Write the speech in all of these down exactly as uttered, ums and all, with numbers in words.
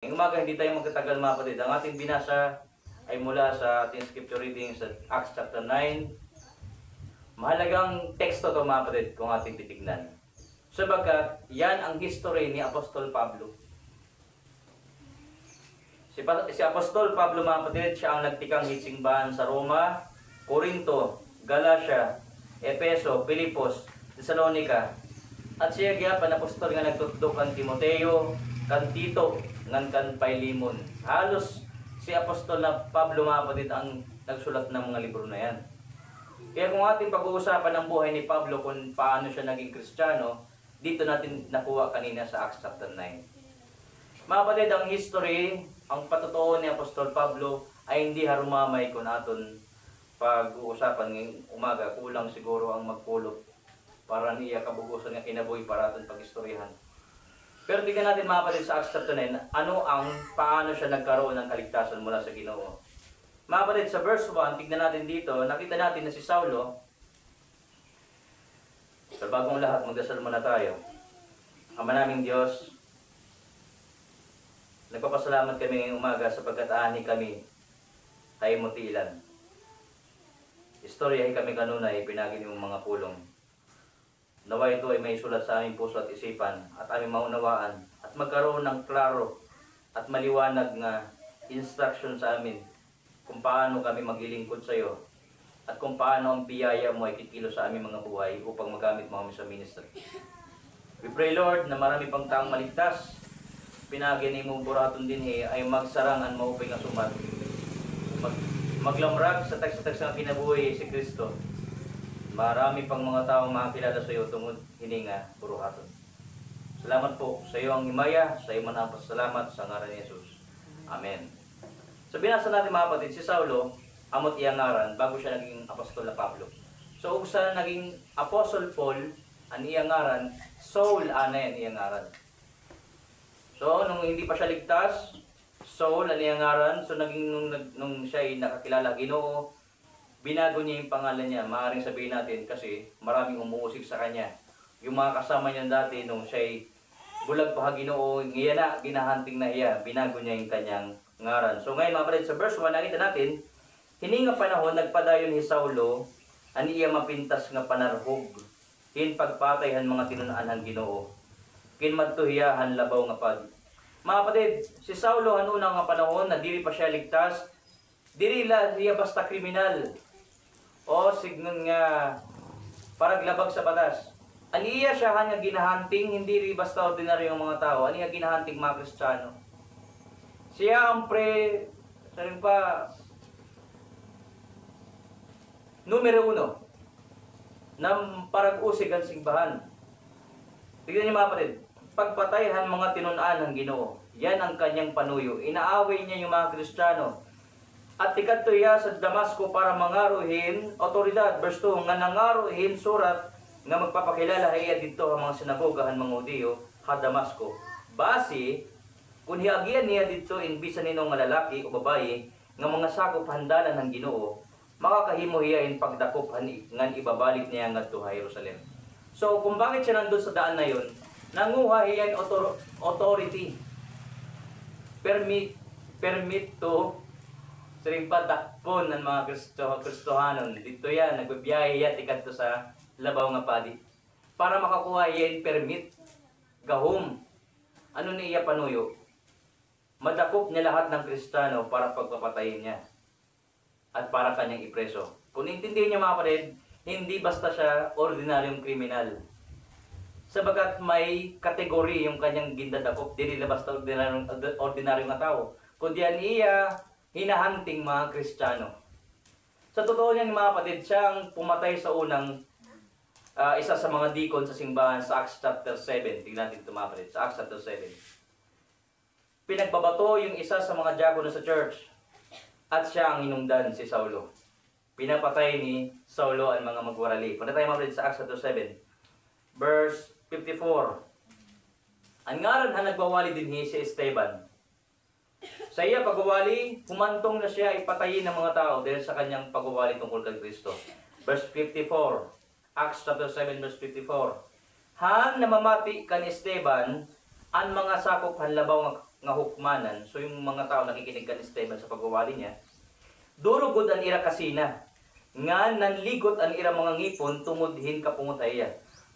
Ngayong umaga, hindi tayo magtatagal, mga kapatid. Ang ating binasa ay mula sa ating scripture reading sa Acts chapter nine. Mahalagang teksto 'to, mga kapatid, kung ating titignan. Sapagkat yan ang history ni Apostol Pablo. Si Pa-, si Apostol Pablo, mga kapatid, siya ang nagtikang hit simbahan sa Roma, Corinto, Galacia, Efeso, Filipos, Tesalonica. At siya gihap an apostol nga nagtutdo kan Timoteo, kan Tito, ngan kan Filemon. Halos si Apostol na Pablo, mga kapatid, ang nagsulat ng mga libro na yan. Kaya kung ating pag-uusapan ang buhay ni Pablo, kung paano siya naging Kristiyano, dito natin nakuha kanina sa Acts chapter nine. Mga kapatid, ang history, ang patotoo ni Apostol Pablo ay hindi harumamay kun aton pag-uusapan ngayong umaga. Kulang siguro ang magpulot para niya kabug-osan nga kinabuhi para aton pag-istoryahan. Pero tignan natin, mga kapatid, sa Acts chapter nine, ano ang, paano siya nagkaroon ng kaligtasan mula sa Ginoo. Mga kapatid, sa verse one, tignan natin dito, nakita natin na si Saulo, pero bago ang lahat, magdasal muna tayo. Ama naming Diyos, nagpapasalamat kami ngayong umaga sapagkat aanhi kami ha imo tiilan. Istoryahi kami kanunay pinaagi nimong mga pulong. Nawa ito ay maisulat sa aming puso at isipan at aming maunawaan at magkaroon ng klaro at maliwanag nga instruction sa amin kung paano kami maglilingkod sa iyo at kung paano ang biyaya mo ay kikilos sa aming mga buhay upang magamit mo kami sa ministry. We pray, Lord, na marami pang taong maligtas pinaagi nimo buruhaton dinhi ay magsarang an maupay nga sumat. Mag-, maglamrag sa tagsa-tagsa nga kinabuhi si Kristo. Marami pang mga taong makakilala sa iyo tungod hini nga buruhaton. Salamat po sa iyo ang himaya, sa imo na ang pasalamat sa ngaran ni Jesus. Amen. So, binasa natin, mga kapatid, si Saulo, amo it iya ngaran, bago siya naging apostol na Pablo. So, ugsa naging Apostle Paul, an iya ngaran, Saul, anay an iya ngaran. So, nung hindi pa siya ligtas, Saul an iya ngaran. So, naging nung nag-, nung siya ay nakakilala ha Ginoo, binago niya yung pangalan niya. Maaaring sabihin natin kasi maraming umuusig sa kanya. Yung mga kasama niya dati nung siya'y bulag pa ha Ginoo, ngayon na, ginahunting na hiya, binago niya yung kanyang ngaran. So, ngayon, mga kapatid, sa verse one, nakita natin, hini nga panahon, nagpadayon hi Saulo, an iya mapintas nga panarhog hin pagpatay han mga tinun-an han Ginoo. Kinmadto hiya han labaw nga padi. Mga kapatid, si Saulo han una nga panahon na diri pa siya ligtas, diri la hiya basta kriminal o sidngon nga paraglabag sa batas. An iya siya han nga ginahunting, hindi diri basta ordinaryo nga mga tawo. An iya ginahunting mga Kristiyano. Siya ang pre-, siring pa, numero uno na parag-usig han simbahan. Tignan niyo, mga kapatid, pagpatay han mga tinun-an han Ginoo. Yan ang kanyang panuyo. Inaaway niya yung mga Kristiyano. At tikadto hiya sa Damasco para mangaro hin awtoridad. Verse two, nga nangaro hin surat nga magpapakilala ha iya didto ha mga sinagoga han mga Hudiyo ha Damasco. Basi, kun hiagian niya didto in bisan hin-o nga lalaki o babayi nga mga sakop han dalan han Ginoo, makakahimo hiya hin pagdakop han i-, ngan ibabalik niya ngadto ha Jerusalem. So, kung bakit siya nandun sa daan na yun, nanguha hiya hin author-, authority, permit, permit to, siring pa, dakpon an mga Kristo-, Kristohanon. Didto hiya, nagbibiyahe hiya tikadto sa labaw nga padi para makakuha hiya hin permit. Gahom. Ano ni iya panuyo? Madakop niya lahat ng Kristiyano para pagpapatayin niya at para kanyang ipreso. Kung intindihin niyo, mga kapatid, hindi basta siya ordinaryong kriminal. Sapagkat may kategory yung kanyang gindadakop, dili la basta ordinaryong, ordinaryong nga tawo, kundi an iya hinahunting mga Kristiyano. Sa totoo niyan, mga kapatid, siya ang pumatay sa unang, ah, isa sa mga deacon sa simbahan sa Acts chapter seven. Tingnan natin ito, mga kapatid, sa Acts chapter seven. Pinagbabato yung isa sa mga diakono sa church, at siya ang hinungdan, si Saulo. Pinapatay ni Saulo ang mga magwarali. Punta tayo, mga kapatid, sa Acts chapter seven, verse fifty-four. An ngaran han nagwawali dinhi si Esteban. Sa iya pagwawali, humantong na siya ipatayin ng mga tao dahil sa kanyang pagwawali tungkol kay Kristo. Verse fifty-four. Acts chapter seven, verse fifty-four. Han namamati kan Esteban, an mga sakop han labaw nga, nga hukmanan, so yung mga tao nakikinig kan Esteban sa pagwawali niya, duro gud an ira kasina, ngan nanligot an ira mga ngipon tungod hin kapungot ha iya.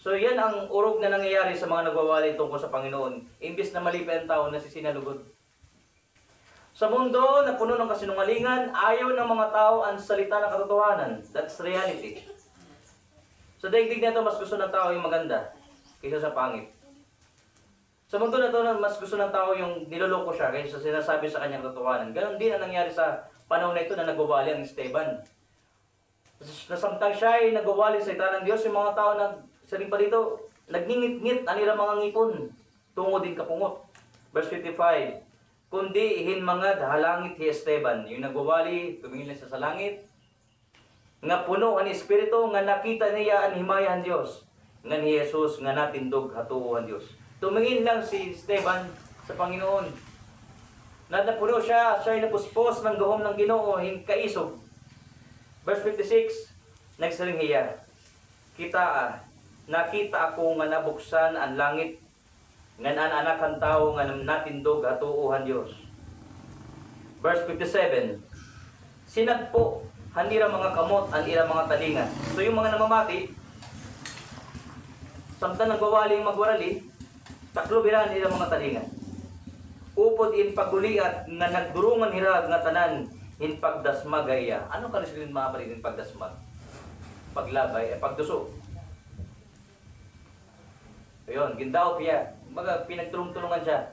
So, yan ang urog na nangyayari sa mga nagwawali tungkol sa Panginoon. Imbis na malipay ang tao, nasisina lugod. Sa mundo na puno ng kasinungalingan, ayaw ng mga tao ang salita ng katotohanan. That's reality. Sa daigdig na ito, mas gusto ng tao yung maganda kaysa sa pangit. Sa mundo na ito, mas gusto ng tao yung niloloko siya kaysa sinasabi sa kanyang katotohanan. Ganon din ang nangyari sa panahon na ito na nagwawali ang Esteban. Na samtang siya ay nagwawali sa salita ng Diyos, yung mga tao nag-, siring pa dito, nagngingit-ngit an ira mga ngipon tungod hin kapungot. Verse fifty-five, "Kundi hinmangad ha langit hi Esteban," yung nagwawali, tumingin lang siya sa langit, nga puno han Espiritu, nga nakita niya an himaya han Diyos, ngan hi Jesus nga natindog ha tuo han Diyos. Tumingin lang si Esteban sa Panginoon. Na napuno siya, siya'y napuspos ng gahom ng Ginoo hin kaisog. Verse fifty-six, nagsiring hiya, "Kitaa, nakita ako nga nabuksan an langit, ngan an Anak han Tawo nga natindog ha tuo han Diyos." Verse fifty-seven, "Sinagpo han ira mga kamot an ira mga talinga." So, yung mga namamati, samtang nagwawali yung magwarali, taklob hira han ira mga talinga. Upod in pagguliat nga nagdurungan hira ngatanan hin pagdasmag ha iya. Ano kanan siring, mga kapatid, hin pagdasmag? Paglabay, eh, pagduso. Ayun, gindaop hiya. Kumbaga, pinagtulong-tulungan siya.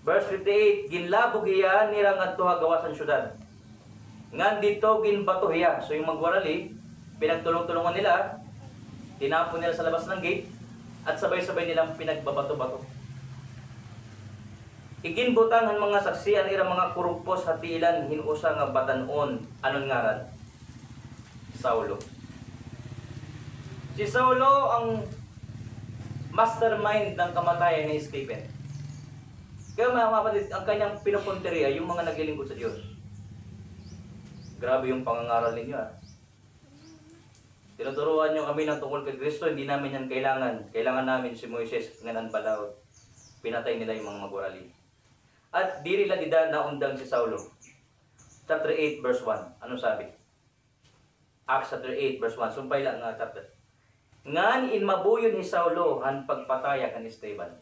Verse fifty-eight, "Ginlabog hiya nira ngadto ha gawas han syudad. Ngan didto ginbato hiya." So, yung magwarali, pinagtulong-tulungan nila, tinapon nila sa labas ng gate, at sabay-sabay nilang pinagbabato-bato. Iginbutang han mga saksi an ira mga kurupos ha tiilan hin usa nga batan-on, anon ngaran? Saulo. Si Saulo ang mastermind ng kamatayan ni Stephen. Kaya, mga kapatid, ang kanyang pinupuntirya, yung mga naglilingkod sa Diyos. Grabe yung pangangaral ninyo, ah. Tinuturuan niyo kami ng tungkol kay Kristo, hindi namin yan kailangan. Kailangan namin si Moises ngan an balaod. Pinatay nila yung mga magwarali. At diri la dida naundang si Saulo. Chapter eight, verse one. Ano sabi? Acts chapter eight, verse one. Sumpay la nga chapter. "Ngan inmabuyon hi Saulo han pagpataya kan Esteban."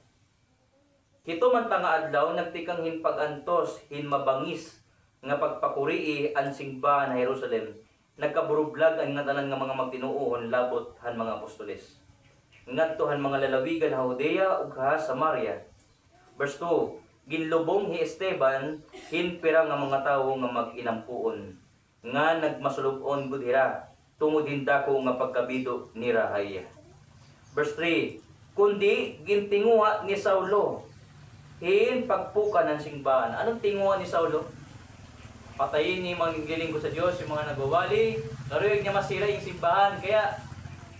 Hito man ta nga adlaw, nagtikang hin pag-antos hin mabangis nga pagpakurii an singbahan ha Jerusalem, nagkaburublag an ngatanan nga mga magtinuohon labot han mga apostoles, ngadto han mga lalawigan ha Judea ug ha Samaria. Verse two, "Ginlubong hi Esteban hin pira nga mga tawo nga mag-inampoon, nga nagmasulub-on gud hira tungod hin dako nga pagkabido nira ha iya." Verse three, "Kundi gintinguha ni Saulo hin pagpukan han singbahan." Anong tinguha ni Saulo? Patayin niya yung mga naglilingkod sa Diyos, yung mga nagwawali, karuyag niya masira yung simbahan. Kaya,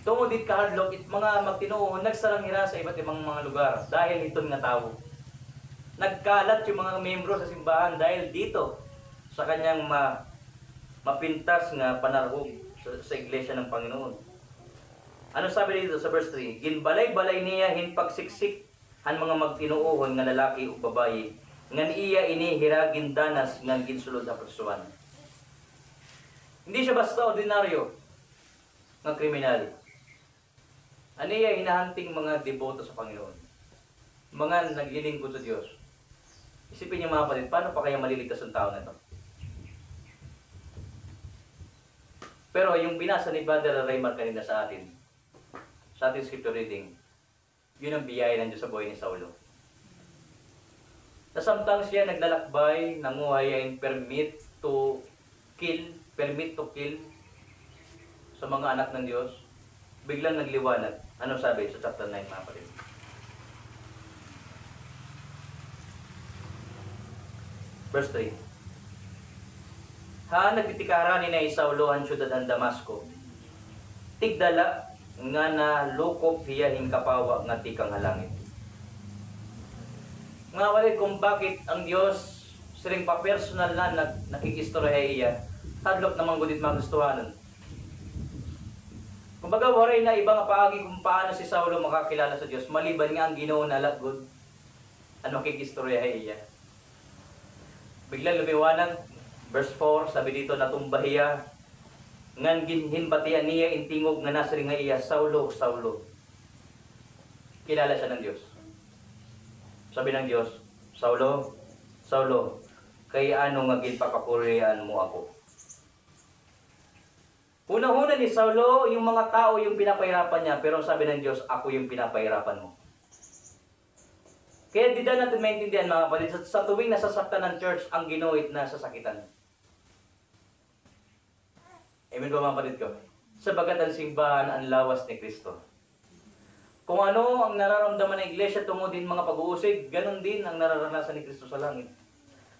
tungod hit kahadlok, it mga magtinuohon, nagsarang hira sa iba't ibang mga lugar dahil hiton nga tawo. Nagkalat yung mga miyembro sa simbahan dahil dito, sa kanyang ma-, mapintas nga panarhog sa, sa iglesia ng Panginoon. Ano sabi dito sa verse three? "Ginbalay-balay niya hin pagsiksik han mga magtinuohon nga lalaki ug babayi, ngan iya ini hira gindanas ngan ginsulod ha prisohan." Hindi siya basta ordinaryo nga kriminal. An iya hinahanting mga deboto sa Panginoon, mga naglilingkod sa Diyos. Isipin niyo, mga kapatid, paano pa kaya maliligtas ang tao na ito? Pero yung binasa ni Brother Raymar kanina sa atin, sa ating scripture reading, yun ang biyaya ng Diyos sa buhay ni Saulo. Na samtang siya naglalakbay, nanguha hiya hin permit to kill, permit to kill sa mga anak ng Diyos, biglang nagliwanag. Ano sabi sa chapter nine, mga kapatid? Verse three. Ha nagtitikaharani na hi Saulo han syudad han Damasco, tigda la nga nalukop hiya hin kapawa nga tikang ha langit. Mga kapatid, kung bakit ang Diyos siring pa-personal na nag-, nakikistorya ha iya, hadlok naman gud it mga Kristohanon. Kumbaga, waray na iba nga paagi kung paano si Saulo makakilala sa Diyos, maliban nga ang Ginoo na la gud an makikistorya ha iya. Biglang lumiwanag, verse four, sabi dito, natumba hiya, ngan ginhinbatian niya in tingog nga nasiring ha iya, "Saulo, Saulo." Kilala siya ng Diyos. Sabi ng Diyos, "Saulo, Saulo, kay ano nga ginpapakurian mo ako?" Huna-huna ni Saulo, yung mga tao yung pinapahirapan niya, pero sabi ng Diyos, "Ako yung pinapahirapan mo." Kaya dida natin maintindihan, mga kapatid, sa, sa tuwing nasasaktan ng church, ang Ginoo it nasasakitan. Amen ba, mga kapatid ko? Sapagkat ang simbahan, ang lawas ni Kristo. Kung ano ang nararamdaman ng iglesia tungod hin mga pag-uusig, ganun din ang nararanasan ni Kristo sa langit.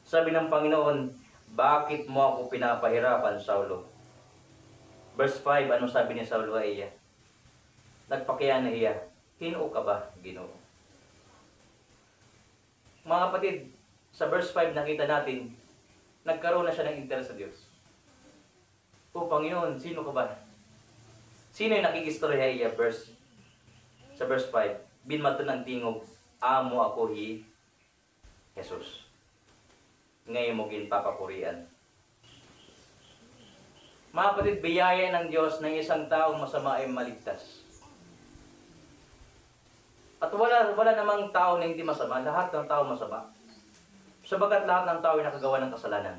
Sabi ng Panginoon, "Bakit mo ako pinapahirapan, Saulo?" Verse five, ano sabi ni Saulo ha iya? Nagpakiana hiya, "Hin-o ka ba, Ginoo?" Mga kapatid, sa verse five nakita natin, nagkaroon na siya ng interes sa Diyos. "O Panginoon, sino ka ba?" Sino yung nakikistorya ha iya? Verse, sa verse five, binmaton an tingog, "Amo ako hi Jesus nga imo ginpapakurian." Mga kapatid, biyaya ng Diyos na isang taong masama ay maligtas. At wala, wala namang tao na hindi masama. Lahat ng tao masama. Sapagkat lahat ng tao ay nakagawa ng kasalanan.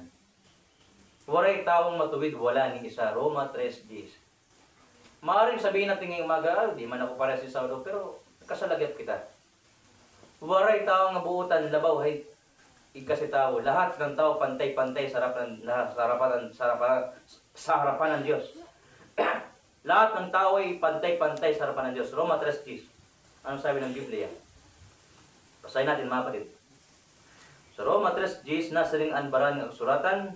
Waray taong matuwid, wala ni isa. Roma tres diyes. Maaaring sabihin natin ngayong umaga, "Ah, di man ako parehas ni Saulo," pero nagkasala gihap kita. Waray tawo nga buotan labaw ha igkasi tawo. Lahat ng tao pantay-pantay sa harapan, sa harapan, sa harapan, sa harapan ng Diyos. Lahat ng tao ay pantay-pantay sa harapan ng Diyos. Roma tres diyes. Ano sabi ng Biblia? Basahin natin, mga kapatid. Sa Roma tres diyes, nasiring an baran nga kasuratan,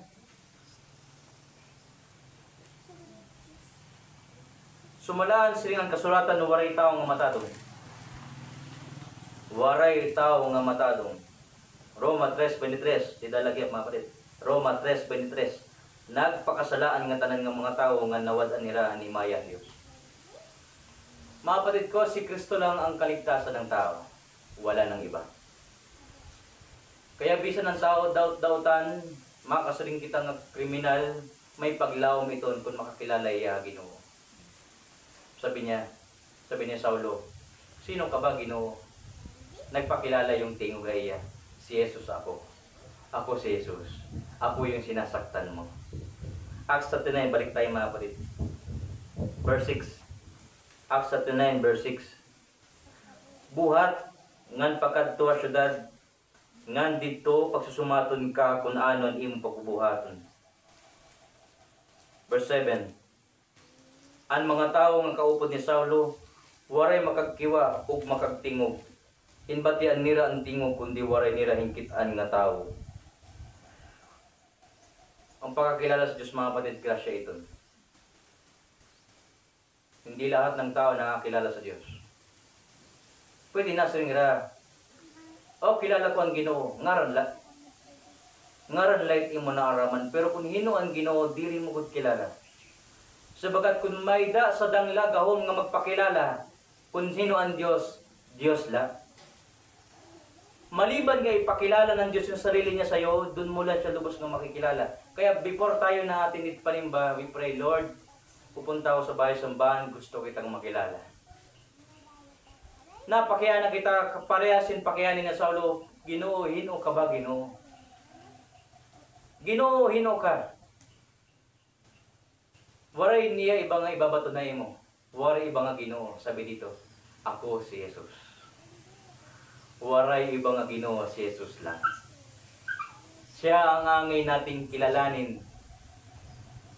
"Sumalaan siring an kasuratan, waray tawo nga matadong." Waray tawo nga matadong. Roma tres veintitrés, dida la gihap, mga kapatid. Roma tres veintitrés, "Nagpakasala an ngatanan nga mga tawo ngan nawad-an hira han himaya han Diyos." Mga kapatid ko, si Kristo lang ang kaligtasan ng tao. Wala nang iba. Kaya bisan ang tao daot-daotan, makasiring kita nga kriminal, may paglaom iton kun makakilala hiya ha Ginoo. Sabi niya, sabi ni Saulo, "Sino ka ba, Ginoo?" Nagpakilala yung tingog ha iya, "Si Jesus ako. Ako si Jesus. Ako yung sinasaktan mo." Acts thirty-nine, balik tayo, mga kapatid. Verse six. Acts thirty-nine, verse six. "Buhat ngan pakadto ha syudad, ngan didto pagsusumaton ka kun ano an imo pagbubuhaton." Verse seven. An mga tawo nga kaupod ni Saulo, waray makagkiwa ug makagtingog. Hinbatian nira an tingog, kundi waray nira hinkit-an nga tawo. Ang pagkakilala sa Diyos, mga kapatid, grasya iton. Hindi lahat ng tao nakakilala sa Diyos. Pwede nasiring hira, "O, kilala ko an Ginoo." Ngaran la. Ngaran la it imo naaraman, pero kun hin-o an Ginoo, diri mo gud kilala. Sapagkat kun may-ada sadang la gahom nga magpakilala kun hin-o an Diyos, Diyos la. Maliban nga ipakilala ng Diyos yung sarili niya sa'yo, dun mo lang siya lubos nga makikilala. Kaya before tayo na-attend it panimba, we pray, "Lord, pupunta ako sa bahay sambahan, gusto kitang makilala." Napakiana kita, parehas hin pakiana ni Saulo, "Ginoo, hin-o ka ba, Ginoo? Ginoo, hin-o ka?" Waray niya iba nga ibabaton ha imo. Waray iba nga Ginoo, sabi dito, "Ako si Jesus." Waray iba nga Ginoo, si Jesus lang. Siya ang angay nating kilalanin.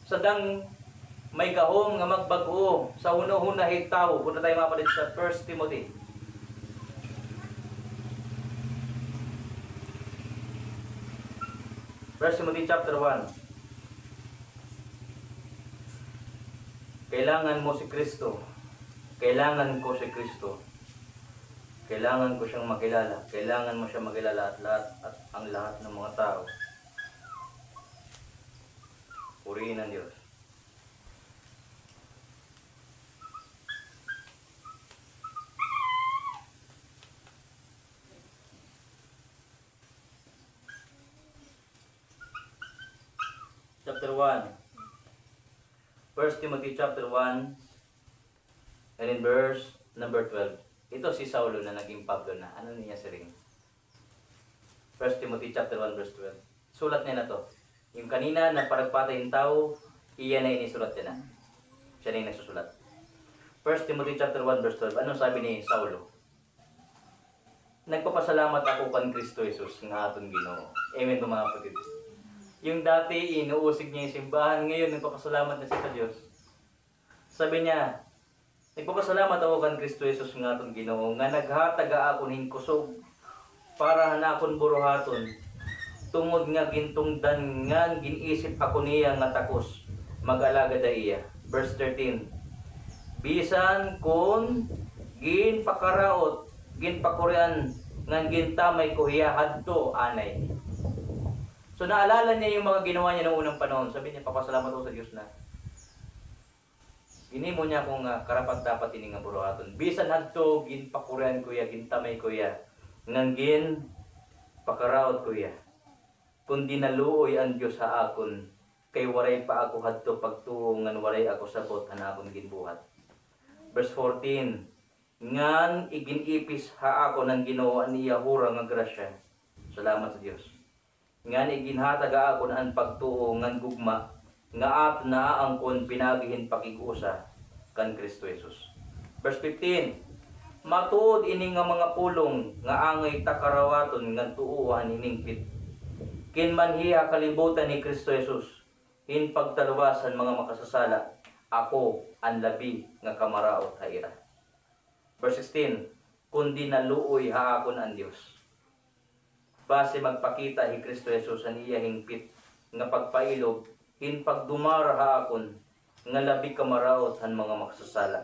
Sadang may gahom nga magbag-o sa hunahuna hit tawo. Punta tayo, mga kapatid, sa First Timothy. First Timothy chapter one. Kailangan mo si Kristo. Kailangan ko si Kristo. Kailangan ko siyang makilala. Kailangan mo siya makilala at lahat, at ang lahat ng mga tao. Purihin ang Diyos. One. First Timothy chapter one, and in verse number twelve. Ito si Saulo na naging Pablo na. Ano niya siring? First Timothy chapter one, verse twelve. Sulat niya na to. Yung kanina, nagparagpatay yung tao, iya na ini sulat niya na. Siya na yung nagsusulat. First Timothy chapter one, verse twelve. Ano sabi ni Saulo? "Nagpapasalamat ako kan Kristo Jesus nga aton Ginoo." Amen ba, mga kapatid? Yung dati, inuusig niya yung simbahan, ngayon, nagpapasalamat na siya sa Diyos. Sabi niya, "Nagpapasalamat ako kan Kristo Jesus nga aton Ginoo, nga naghatag ha akon hin kusog para han akon buruhaton, tungod nga gintungdan ngan gin-isip ako niya nga takos, mag-alagad ha iya." Verse thirteen, "Bisan kon ginpakaraot, ginpakurian, ngan gintamay ko hiya hadto anay." So, naalala niya yung mga ginawa niya noong unang panahon. Sabi niya, "Papasalamat ako sa Diyos na ginhimo niya ako nga karapat-dapat ini nga buruhaton. Bisan hadto, ginpakurian ko hiya, gintamay ko hiya, ngan ginpakaraot ko hiya. Kundi naluoy an Diyos ha akon, kay waray pa ako hadto pagtuo ngan waray ako sabot han akon ginbuhat." Verse fourteen, "Ngan igin-ipis ha akon han Ginoo an iya hura nga grasya." Salamat sa Diyos. "Ngan iginhatag ha akon an pagtuo ngan gugma nga aton naaangkon pinaagi hin pakig-usa kan Kristo Jesus." Verse fifteen, "Matuod ini nga mga pulong nga angay ta karawaton ngan tuohan hin hingpit. Kinmanhi ha kalibutan ni Kristo Jesus hin pagtalwas han mga makasasala, ako an labi nga kamaraot ha ira." Verse sixteen, "Kundi naluoy ha akon an Diyos, basi magpakita hi Kristo Jesus han iya hingpit nga pagpailob hin pagdumara ha akon nga labi kamaraot han mga makasasala.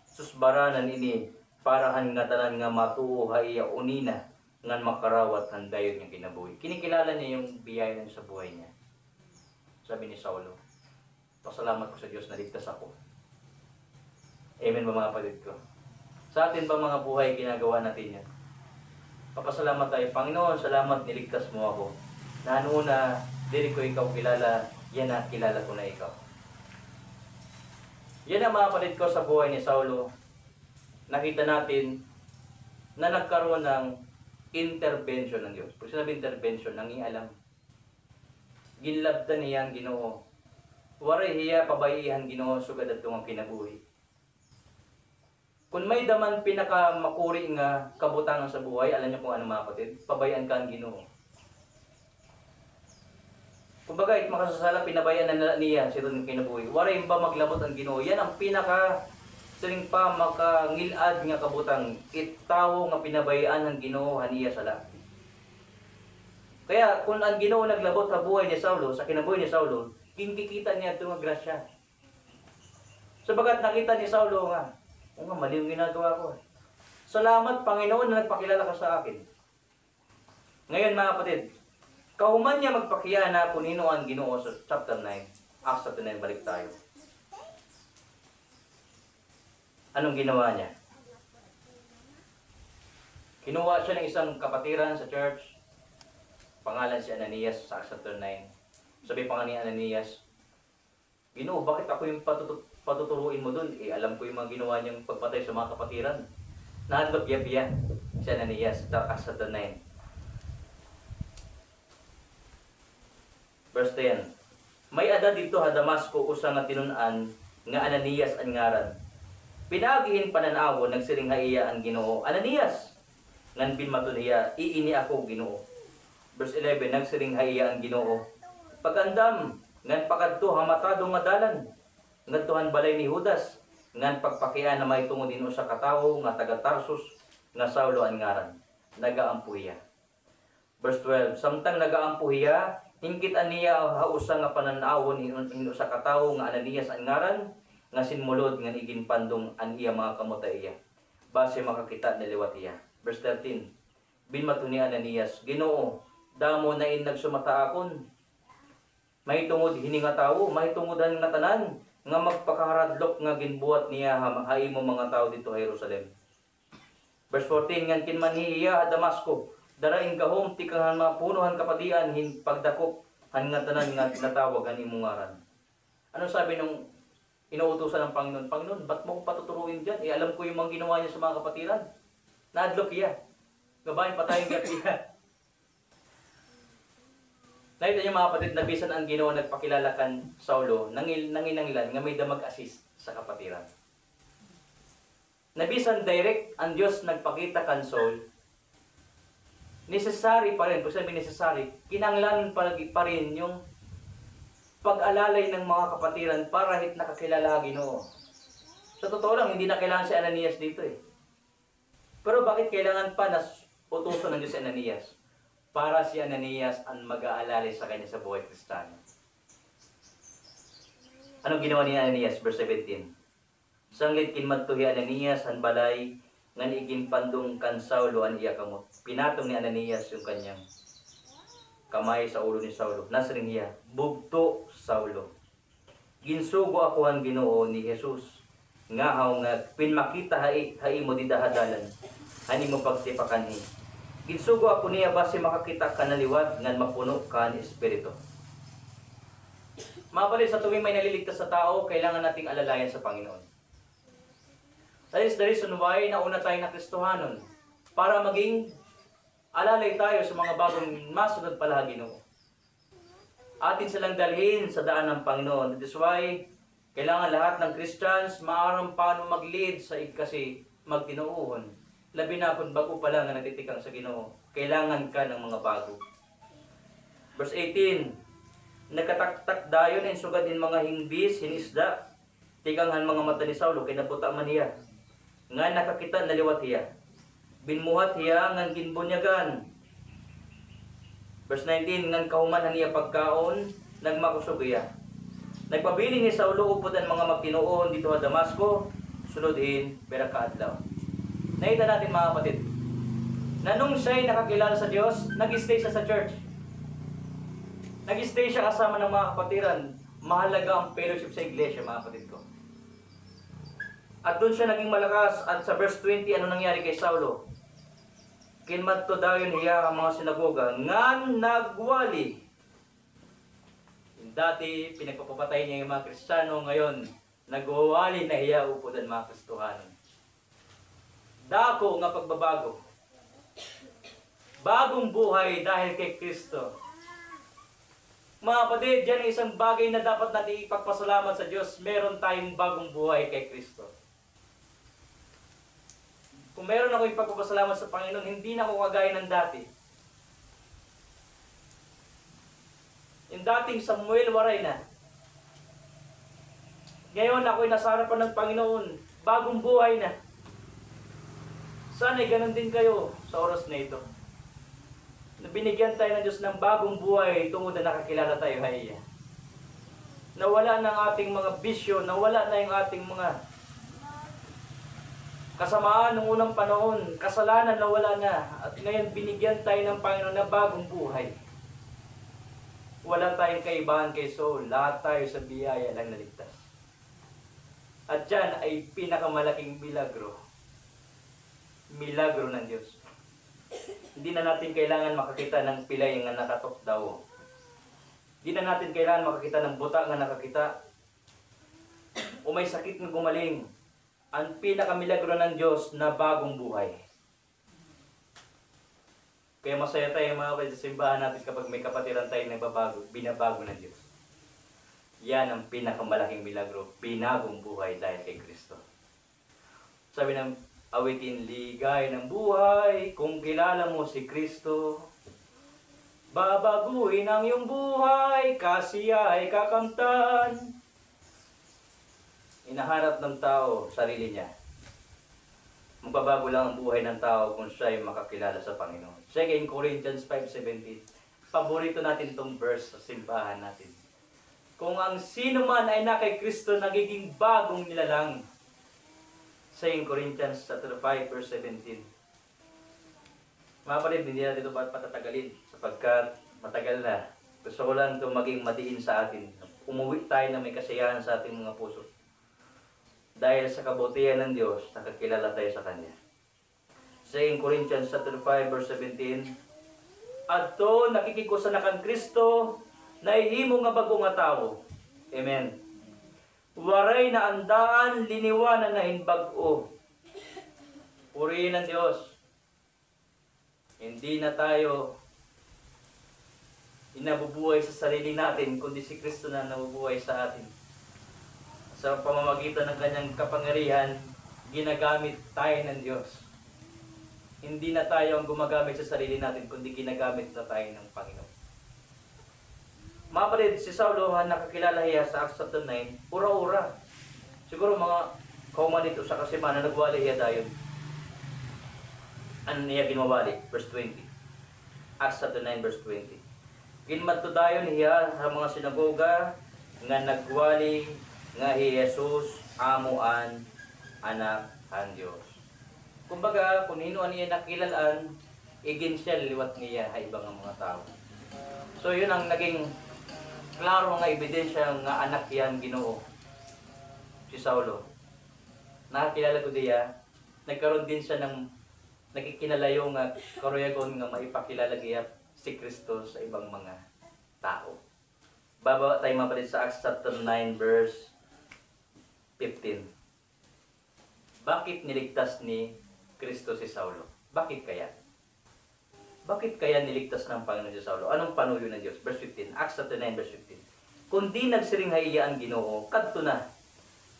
Susbaranan ini para han ngatanan nga matuo ha iya unina ngan makarawat han dayon nga kinabuhi." Kinikilala niya yung biyaya na sa buhay niya. Sabi ni Saulo, "Pasalamat ko sa Diyos, naligtas ako." Amen ba, mga kapatid ko? Sa atin ba, mga buhay, ginagawa natin yan? Papasalamat tayo, "Panginoon, salamat, niligtas mo ako. Na noon na diri ko ikaw kilala, yana kilala ko na ikaw." Yan ang, mga kapatid ko, sa buhay ni Saulo. Nakita natin na nagkaroon ng intervention ng Diyos. Pag sinabi intervention, nangialam. Ginlabtan hiya han Ginoo. Waray hiya pabay-i han Ginoo sugad hadto nga kinabuhi. Kun may-ada man pinakamakuri nga kabutangan sa buhay, alam niyo kung ano, mga kapatid? Pabay-an ka han Ginoo. Kumbaga, it makasasala, pinabay-an na la niya siring nga kinabuhi. Waray ba maglabot an Ginoo? Yan ang pinaka, siring pa, makangil-ad nga kabutang, it tawo nga pinabay-an han Ginoo han iya sala. Kaya kun an Ginoo naglabot ha buhay ni Saulo, sa kinabuhi ni Saulo, ginkikita niya ito nga grasya. Sabagat nakita ni Saulo nga, "O nga, mali yung ginagawa ko. Salamat, Panginoon, na nagpakilala ka sa akin." Ngayon, mga kapatid, kahuman niya magpakiana kun hin-o an Ginoo sa chapter nine, Acts chapter nine, balik tayo. Anong ginawa niya? Kinuha siya ng isang kapatiran sa church. Pangalan si Ananias sa Acts chapter nine. Sabi pa nga ni Ananias, "Ginoo, bakit ako yung patutu-, patuturuin mo dun? Eh, alam ko yung mga ginawa niyang pagpatay sa mga kapatiran." Nahadlok hiya, biya, si Ananias, sa Acts chapter nine. Verse ten, "May-ada didto ha Damasco usa nga tinun-an nga Ananias an ngaran. Pinaagi hin panan-awon, nagsiring ha iya an Ginoo, 'Ananias!' Ngan binmaton hiya, 'Iini ako, Ginoo.' Verse eleven, nagsiring ha iya an Ginoo, 'Pag-andam, ngan pakadto ha matado nga dalan, ngadto han balay ni Judas, ngan pagpakiana mahitungod hin usa ka tawo nga taga-Tarsus nga Saulo an ngaran.' Nagaampo hiya." Verse twelve, "Samtang nagaampo hiya, hingkit-an niya ha usa nga panan-awon hin, hin usa ka tawo nga Ananias an ngaran, nga sinmulod ngan iginpandong an iya mga kamot ha iya, basi makakita na liwat hiya." Verse thirteen, binmaton ni Ananias, "Ginoo, damo na in nagsumat ha akon mahitungod hini nga tawo, mahitungod han ngatanan nga magpakaharadlok nga ginbuhat niya ha, ha imo mga tawo didto ha Jerusalem." Verse fourteen, "Ngan kinmanhi hiya ha Damasco, dara in gahom tikang han mga puno han kapadian hin pagdakop han ngatanan nga natawag han imo ngaran. Ano sabi nung inuutusan ng Panginoon? "Panginoon, ba't mo ko patuturuin diyan? Eh, alam ko yung mga ginawa niya sa mga kapatiran." Naadlok hiya. Nga bangin patayon gad hiya. Nakita niyo, mga kapatid, na bisan an Ginoo nagpakilala kan Saulo, nangil-, nanginahanglan nga may-ada mag-assist sa kapatiran. Na bisan direct an Diyos nagpakita kan Saul, necessary pa rin, pag sinabi necessary, kinahanglan pa, pa rin yung pag-alalay ng mga kapatiran para hit nakakilala ha Ginoo. Sa totoo lang, hindi na kailangan si Ananias dito eh. Pero bakit kailangan pa na utusan ng Diyos si Ananias? Para si Ananias ang mag-aalalay sa kanya sa buhay Kristiyano. Anong ginawa ni Ananias? Verse seventeen. Sanglit kinmadto hi Ananias han balay ngan iginpandong kan Saulo an iya kamot. Pinatong ni Ananias yung kanyang kamay sa ulo ni Saulo. Nasiring hiya, "Bugto, Saulo. Ginsugo ako han Ginoo ni Jesus, ngahaw nga pinmakita ha i-, ha imo dida ha dalan, han imo pagtipakanhi. Ginsugo ako niya basi makakita ka na liwat ngan mapuno ka han Espiritu." Mga kapatid, sa tuwing may naliligtas sa tao, kailangan nating alalayan sa Panginoon. That is the reason why nauna tayong Nakristohanon, para maging alalay tayo sa mga bagong masunod pala ha Ginoo. Atin silang dalhin sa daan ng Panginoon. That is why kailangan lahat ng Christians maaram paano mag-lead sa igkasi magtinuohon. Labi na kung bago pa lang na nagtitikang sa Ginoo. Kailangan ka ng mga bago. Verse eighteen, nagkataktak dayon hin sugad hin mga hingbis hin isda tikang han mga mata ni Saulo, kay nabuta man hiya, ngan nakakita na liwat hiya. Binmuhat hiya ngan ginbunyagan. Verse nineteen, ngan kahuman han iya pagkaon, nagmakusog hiya. Nagpabilin hi Saulo upod an mga magtinuohon didto ha Damasco, sulod hin pira ka adlaw. Nakita natin, mga kapatid, na nung siya'y nakakilala sa Diyos, nag-stay siya sa church. Nag-stay siya kasama ng mga kapatiran. Mahalaga ang fellowship sa iglesia, mga kapatid ko. At doon siya naging malakas. At sa verse twenty, ano nangyari kay Saulo? Kinmadto dayon hiya ha mga sinagoga ngan nagwali. Dati, pinagpapapatay niya yung mga Kristiyano, ngayon, nagwawali na hiya upod an mga Kristohanon. Dako nga pagbabago. Bagong buhay dahil kay Kristo. Mga kapatid, yan ay isang bagay na dapat natin ipagpasalamat sa Diyos. Meron tayong bagong buhay kay Kristo. Kung meron ako ipagpapasalamat sa Panginoon, hindi na ako kagaya ng dati. Yung dating Samuel, waray na. Ngayon, ako'y nasa harapan ng Panginoon. Bagong buhay na. Sana'y ganun din kayo sa oras na ito. Na binigyan tayo ng Diyos ng bagong buhay tungod na nakakilala tayo ha Iya. Nawala na ang ating mga bisyo, nawala na yung ating mga kasamaan ng unang panahon, kasalanan nawala na. At ngayon, binigyan tayo ng Panginoon ng bagong buhay. Wala tayong kaibahan kay Saul. Lahat tayo sa biyaya lang naligtas. At yan ay pinakamalaking milagro. Milagro ng Diyos. Hindi na natin kailangan makakita ng pilay nga nakatukdaw. Hindi na natin kailangan makakita ng buta nga nakakita. O may sakit nga gumaling. Ang pinakamilagro ng Diyos na bagong buhay. Kaya masaya tayo, mga kapatid, sa simbahan natin kapag may kapatiran tayong nagbabago, binabago ng Diyos. Yan ang pinakamalaking milagro, binagong buhay dahil kay Kristo. Sabi ng awitin, "Ligaya ng buhay, kung kilala mo si Kristo. Babaguhin ang iyong buhay, kasi ay kakamtan." Hinahanap ng tao sarili niya. Magbabago lang ang buhay ng tao kung siya'y makakilala sa Panginoon. Second Corinthians five seventeen. Paborito natin tong verse sa simbahan natin. Kung ang sino man ay na kay Kristo, nagiging bagong nilalang. Second Corinthians chapter five, verse seventeen. Mga kapatid, hindi natin ito pat-, patatagalin sapagkat matagal na. Gusto ko lang ito maging madiin sa atin. Umuwi tayo na may kasiyahan sa ating mga puso. Dahil sa kabutihan ng Diyos, nakakilala tayo sa Kanya. Second Corinthians chapter five, verse seventeen, "Adto nakikig-usa na kan Kristo, Nahihimo nga bag-o nga tawo. Amen. Waray na an daan, liniwanan na hin bag-o. Purihin an Diyos. Hindi na tayo nabubuhay sa sarili natin, kundi si Kristo na nabubuhay sa atin. Sa pamamagitan ng kanyang kapangyarihan, ginagamit tayo ng Diyos. Hindi na tayo ang gumagamit sa sarili natin, kundi ginagamit na tayo ng Panginoon. Mga kapatid, si Saulo, ha, nakakilala hiya sa Acts chapter nine, ura-ura. Siguro mga kauman hit usa ka semana, nagwali hiya dayon. An iya ginwawali, verse twenty. Acts chapter nine, verse twenty. Ginmadto dayon hiya ha mga sinagoga nga nagwali nga hi Jesus amo an Anak han Dios. Kumbaga, kun hin-o an iya nakilal-an, igin siya liwat niya ha iba nga mga tawo. So, yun ang naging klaro nga ebidensya nga anak hiya han Ginoo, si Saulo. Nakakilala ko diya, nagkaroon din siya ng nakikinalayo nga karuyagon nga maipakilala giya si Kristo sa ibang mga tawo. Bababa tayo, mga kapatid, sa Acts chapter nine, verse fifteen. Bakit niligtas ni Kristo si Saulo? Bakit kaya? Bakit kaya niligtas ng Panginoon si Saulo? Anong panuyo ng Diyos? Verse fifteen, Acts chapter nine, verse fifteen. Kundi nagsiring ha iya an Ginoo, "Kadto na,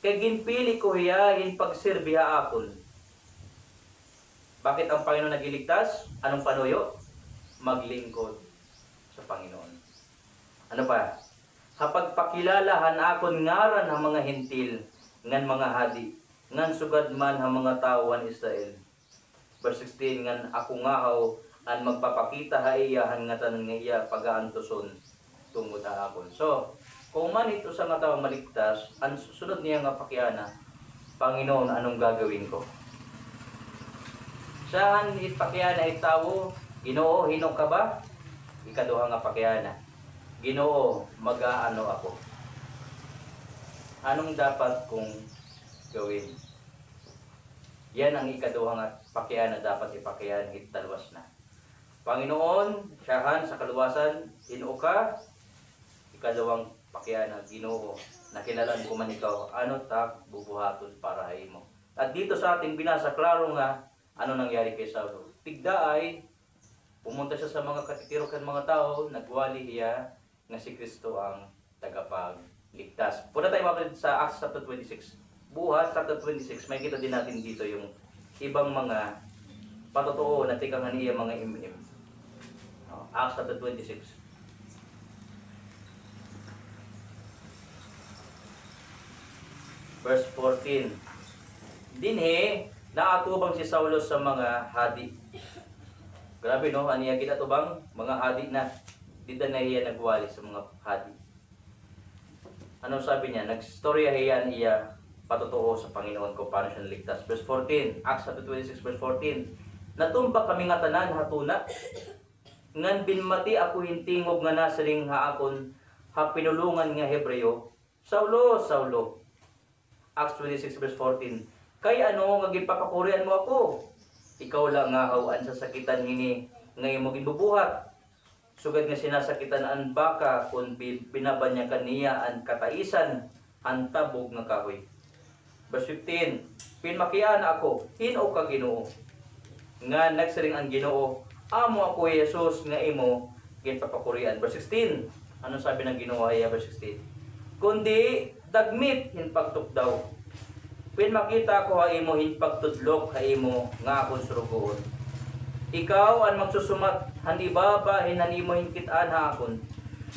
kay ginpili ko hiya hin pagsirbi ha akon." Bakit ang Panginoon nagliligtas? Anong panuyo? Maglingkod sa Panginoon. Ano pa? Ha pagpakilala han akon ngaran ha mga Hentil ngan mga hadi, ngan sugad man ha mga tawo han Israel. Verse sixteen, ngan ako ngahaw an magpapakita ha iya han ngatanan nga iya pagaantuson tungod ha akon. So, kon man hit usa nga tawo maligtas, an sunod niya nga pakiana, "Panginoon, anong gagawin ko?" Siya han hit pakiana hit tawo, "Ginoo, hin-o ka ba?" Ikaduha nga pakiana, "Ginoo, mag-aano ako? Anong dapat kong gawin?" Yan ang ikaduha nga pakiana dapat ipakiana hit talwas na. Panginoon, siya han sa kaluwasan, hin-o ka? Ikaduhang pakiana, Ginoo, nakilal-an ko man ikaw, ano ta bubuhaton para ha imo? At dito sa ating binasa, klaro nga ano nangyari kay Saulo. Tigda ay pumunta siya sa mga katitirok han mga tawo, nagwali hiya nga si Kristo ang tagapagligtas. Punta tayo, mga kapatid, sa Acts chapter twenty-six. Buhat chapter twenty-six, makikita din natin dito yung ibang mga patotoo na tikang han iya mga im-im. Oh, Acts chapter twenty-six. Verse fourteen. Dinhi, naatubang si Saulo sa mga hadi. Grabe, no? An iya ginatubang, mga hadi na. Dida na hiya nagwali sa mga hadi. Ano sabi niya? Nag-istorya hiya an iya patotoo sa Panginoon kung paano siya naligtas. Verse fourteen, Acts chapter twenty-six, verse fourteen. Natumba kami ngatanan ha tuna, ngan binmati ako hin tingog nga nasiring ha akon ha pinulongan nga Hebreo, "Saulo, Saulo." Acts twenty-six, verse fourteen. "Kay ano nga ginpapakurian mo ako? Ikaw la ngahaw an sasakitan hini nga imo ginbubuhat, sugad nga sinasakitan an baka kon bi-, binabanyakan niya an kataisan han tabog nga kahoy." Verse fifteen, "Pinmakiana ako, 'Hin-o ka, Ginoo?' Ngan nagsiring an Ginoo, 'Amo ako hi Jesus nga imo ginpapakurian.'" Verse sixteen, ano sabi ng Ginoo ha iya, verse sixteen? "Kundi dagmit hin pagtukdaw. Pinmakita ako ha imo hin pagtudlok ha imo nga akon surugoon. Ikaw an magsusumat han ibaba hin han imo hinkit-an ha akon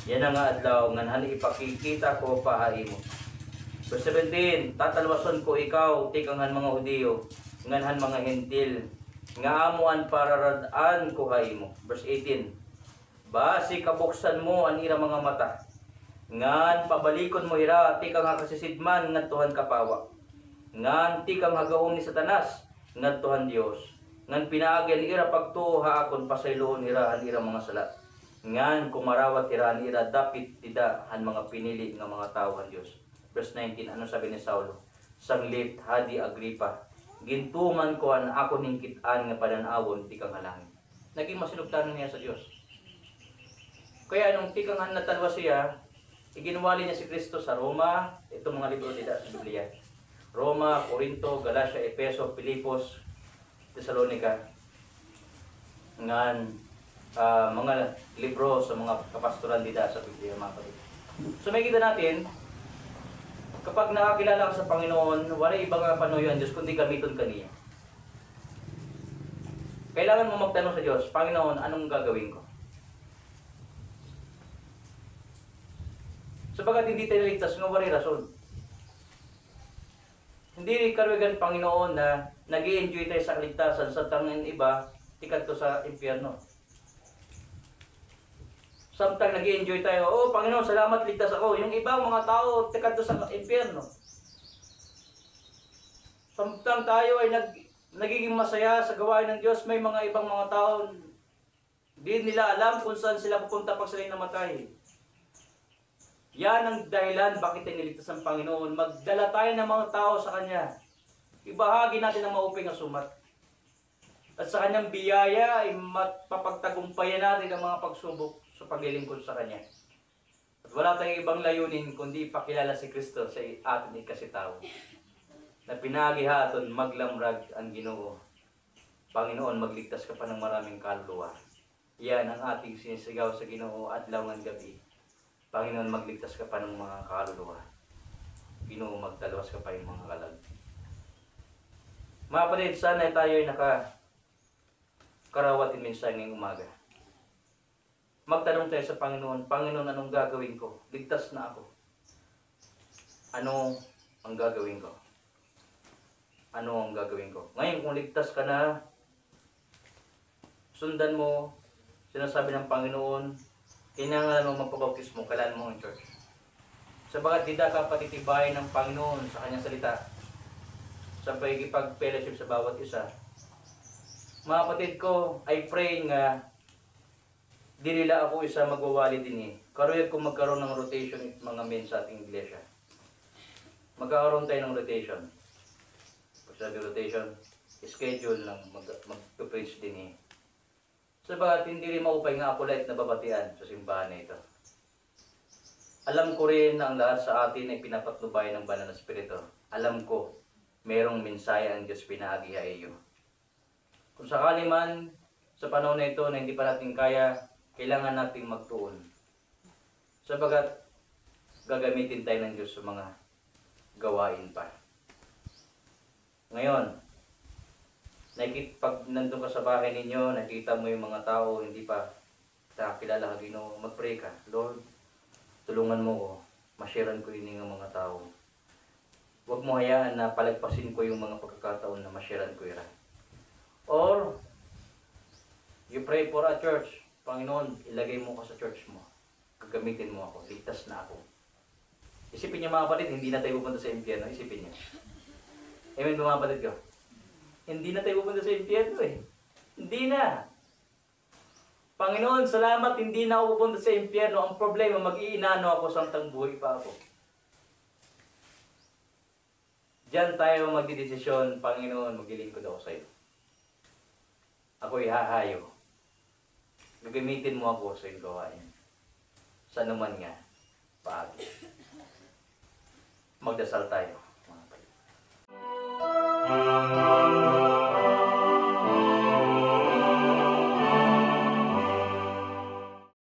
yana nga adlaw, ngan han ipakikita ko pa ha imo." Verse seventeen, "Tatalwason ko ikaw tikang han mga Judio ngan han mga Hentil, nga amo an pararad-an ko ha imo." Verse eighteen, "Basi kabuksan mo an ira mga mata, ngan pabalikon mo hira tikang ha kasisidman ngadto han kapawa, ngan tikang ha gahom ni Satanas ngadto han Dios, ngan pinaagi an ira pagtuo ha akon, pasayloon hira han ira mga sala, ngan kumarawat hira han ira dapit dida han mga pinili nga mga tawo han Dios." Verse nineteen, ano sabi ni Saulo? "Sanglit, Hadi Agripa, gintuman ko an akon hinkit-an nga panan-awon tikang ha langit." Naging masinugtanon hiya sa Dios. Kaya nung tikang han natalwas hiya, iginwali niya si Kristo sa Roma, itong mga libro dida sa Biblia. Roma, Corinto, Galacia, Efeso, Filipos, Tesalonica, ngan, ah, mga libro sa mga kapastoran dida sa Biblia, mga kapatid. So, makikita natin, kapag nakakilala ka sa Panginoon, waray iba nga panuyo an Diyos, kundi gamiton ka niya. Kailangan mo magtanong sa Diyos, "Panginoon, anong gagawin ko?" Sapagkat hindi tayo ligtas nga waray rason. Hindi karuyag han Panginoon na nag-i-enjoy tayo sa kaligtasan, samtang an iba tikadto sa impyerno. Samtang nag-i-enjoy tayo, "Oh, Panginoon, salamat, ligtas ako." Yung ibang mga tao, tikadto sa impyerno. Samtang tayo ay nag-, nagiging masaya sa gawain ng Diyos, may mga ibang mga tao, di nila alam kung saan sila pupunta pag sila'y namatay. Yan ang dahilan bakit tayo niligtas ng Panginoon. Magdala tayo ng mga tao sa Kanya. Ibahagi natin ang maupay nga sumat. At sa Kanyang biyaya ay mapapagtagumpayan natin ang mga pagsubok sa paglilingkod sa Kanya. At wala tayong ibang layunin kundi ipakilala si Kristo sa aton ikasitawo. Na pinaagi ha aton, maglamrag an Ginoo. Panginoon, magligtas ka pa ng maraming kaluluwa. Yan ang ating sinisigaw sa Ginoo adlaw ngan gab-i. Panginoon, magligtas ka pa ng mga kaluluwa. Ginoo, magtalwas ka pa ng mga kalag. Mga kapatid, sana tayo ay nakakarawat hin mensahe ngayong umaga. Magtanong tayo sa Panginoon, "Panginoon, anong gagawin ko? Ligtas na ako. Ano ang gagawin ko? Ano ang gagawin ko?" Ngayon, kung ligtas ka na, sundan mo, sinasabi ng Panginoon, kinahanglan mo magpabautismo, kailangan mo ang church. Sapagkat dida ka patitibayin ng Panginoon sa Kanyang salita, sa pakikipag-fellowship sa bawat isa. Mga kapatid ko, I pray nga diri la ako isa magwawali dinhi. Karuyag ko magkaroon ng rotation it mga men sa ating iglesia. Magkakaroon tayo ng rotation. Pag sabi rotation, schedule ng mag-, magpe-preach dinhi. Sapagkat hindi rin maupay nga ako la it nababatian sa simbahan na ito. Alam ko rin na ang lahat sa atin ay pinapatnubay ng Banal na Espiritu. Alam ko, merong mensahe ang Diyos pinaagi ha iyo. Kung sakali man, sa panahon na ito na hindi pa natin kaya, kailangan nating magtuon. Sapagkat gagamitin tayo ng Diyos sa mga gawain pa. Ngayon, nakikit-, pag nandun ka sa bahay ninyo, nakita mo yung mga tao, hindi pa nakakilala ha Ginoo, mag-pray ka, "Lord, tulungan mo ko, ma-share-an ko ini nga mga tao." Huwag mo hayaan na palagpasin ko yung mga pagkakataon na ma-share-an ko ira. Or, you pray for a church, "Panginoon, ilagay mo ko sa church mo. Gagamitin mo ako. Ligtas na ako." Isipin niyo, mga kapatid, hindi na tayo pupunta sa impyerno. Isipin niyo. Amen ba, mga kapatid ko? Hindi na tayo pupunta sa impyerno eh. Hindi na. "Panginoon, salamat, hindi na ako pupunta sa impyerno. Ang problema, mag-iinano ako samtang buhay pa ako." Diyan tayo magdedesisyon, "Panginoon, maglilingkod ako sa iyo. Ako ihahayo. Gagamitin mo ako sa iyong gawain. Sa anuman nga paagi." Magdasal tayo, mga kapatid.